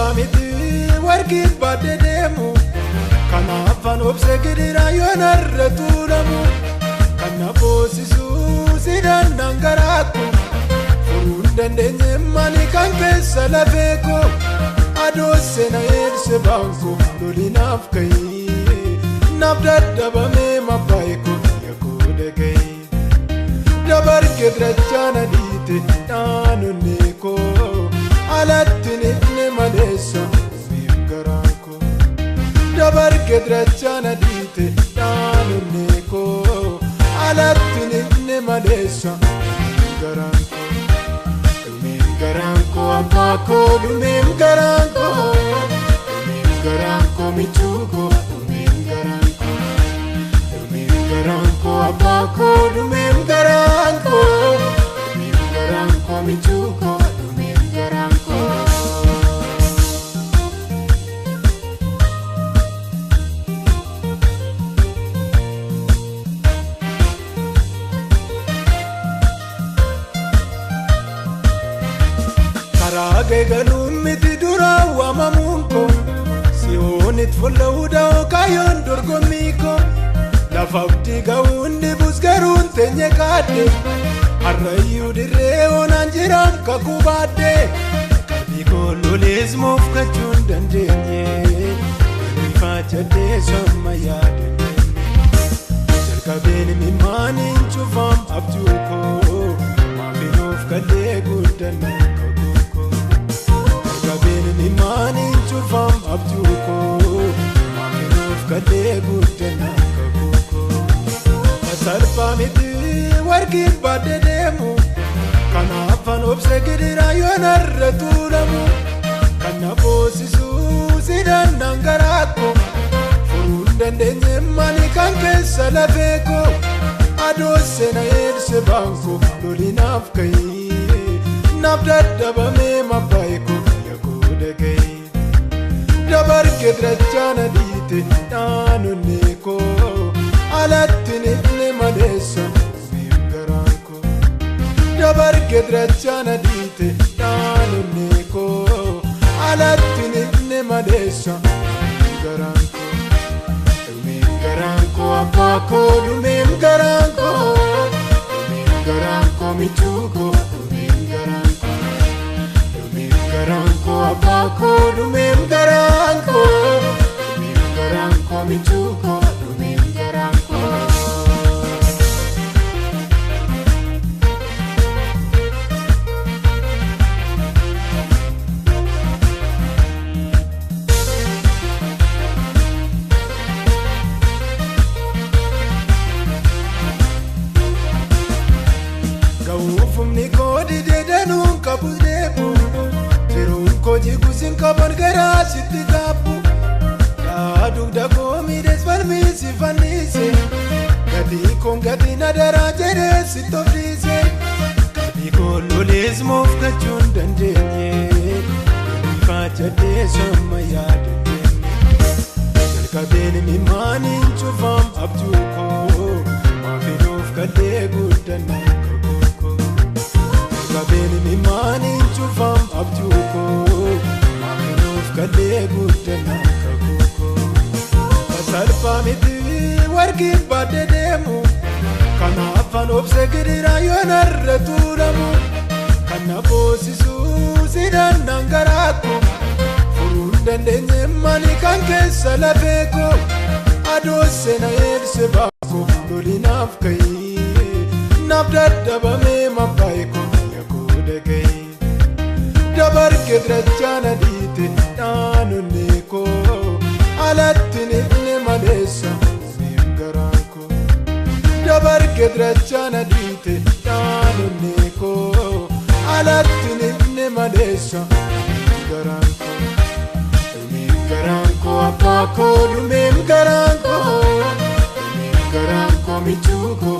Salphaa miti warqii baadhee deemu kanaafan obse gidiraa yoo narra tuulamu kan na boosisu sidaan naan garaakko furuun dandeenye mani kan keessa lafee koo adoose na eebse baanko lolinaaf ka'ee naaf dadhabamee mabbaa'e koo yakoo dhaga'ee dabarge dirachaa na dhiite naannoo koo. Alatti nifne maleessa dhumeen garaan koo dabarge dirachaa na dhiite naannoo koo alatti nifne maleessa dhumeen garaan koo dhumeen garaan koo abbaa koo dhumeen garaan koo dhumeen garaan koo michuu koo dhumeen garaan koo dhumeen garaan koo abbaa koo dhumeen garaan koo dhumeen garaan koo michuu koo. Karaa galuun miti dura waamamuun koo si'oonit fuula'uu da'oo kaayyoon dorgommii koo lafa abdii ga'uun dhibus garuun teenye kaadde harrayyuu dirree onaan jiraan kakuu baadde qalbii koo lolees moofkachuu hin dandeenye galiifaa jedhee somma yaadannee jalqabeen imimmaaniin cufaam abjuu koo maafinuuf kallee guddannaa. Jalqabeen imimmaaniin cufaam abjuu koo maafinuuf kallee guddannaa kakuu koo. Salphaa miti warqii baadhee deemu kanaafan obse gidiraa yoo narra tuulamu kan na boosisu sidaan naan garaakko furuun dandeenye mani kan keessa lafee koo adoose na eebse baanko lolinaaf ka'ee naaf dadhabamee mabbaa'e koo. Dabarge dirachaa na dhiite naannoo koo alatti nifne maleessa dhumeen garaan koo dabarge dirachaa na dhiite naannoo koo alatti nifne maleessa dhumeen garaan koo dhumeen garaan koo abbaa koo dhumeen garaan koo dhumeen garaan koo michuu koo dhumeen garaan koo. Garaan koo abbaa koo dhumeen garaan koo dhumeen garaan koo michuu koo dhumeen garaan koo. Ga'uufumni koo didee danuun qabu deebu. Jiruun gusin qaban garaa sitti gaabbu yaadugda koo miidhees falmii si fannise gatii koon gatii na daraa jedhee si tofsiise qalbii koo lolees moofkachuu hin dandeenye galiifaa jedhee somma yaadannee jalqabeen imimmaaniin cufaam abjuu koo maafinuuf kallee guddannaa kakuu koo jalqabeen imimmaaniin cufaam abjuu koo. Maafinuuf kallee guddannaa kakuu koo. Salphaa miti warqii baadhee deemu kanaafan obse gidiraa yoo narra tuulamu kan na boosisu sidaan naan garaakko furuun dandeenye mani kan keessa lafee koo adoose na eebse baanko lolinaaf ka'ee naaf dadhabamee mabbaa'e koo yakoo dhaga'ee. Dabarge dirachaa na dhiite naannoo koo alatti nifne maleessa dhumeen garaan koo dabarge dirachaa na dhiite naannoo koo alatti nifne maleessa dhumeen garaan koo dhumeen garaan koo abbaa koo dhumeen garaan koo dhumeen garaan koo michuu koo.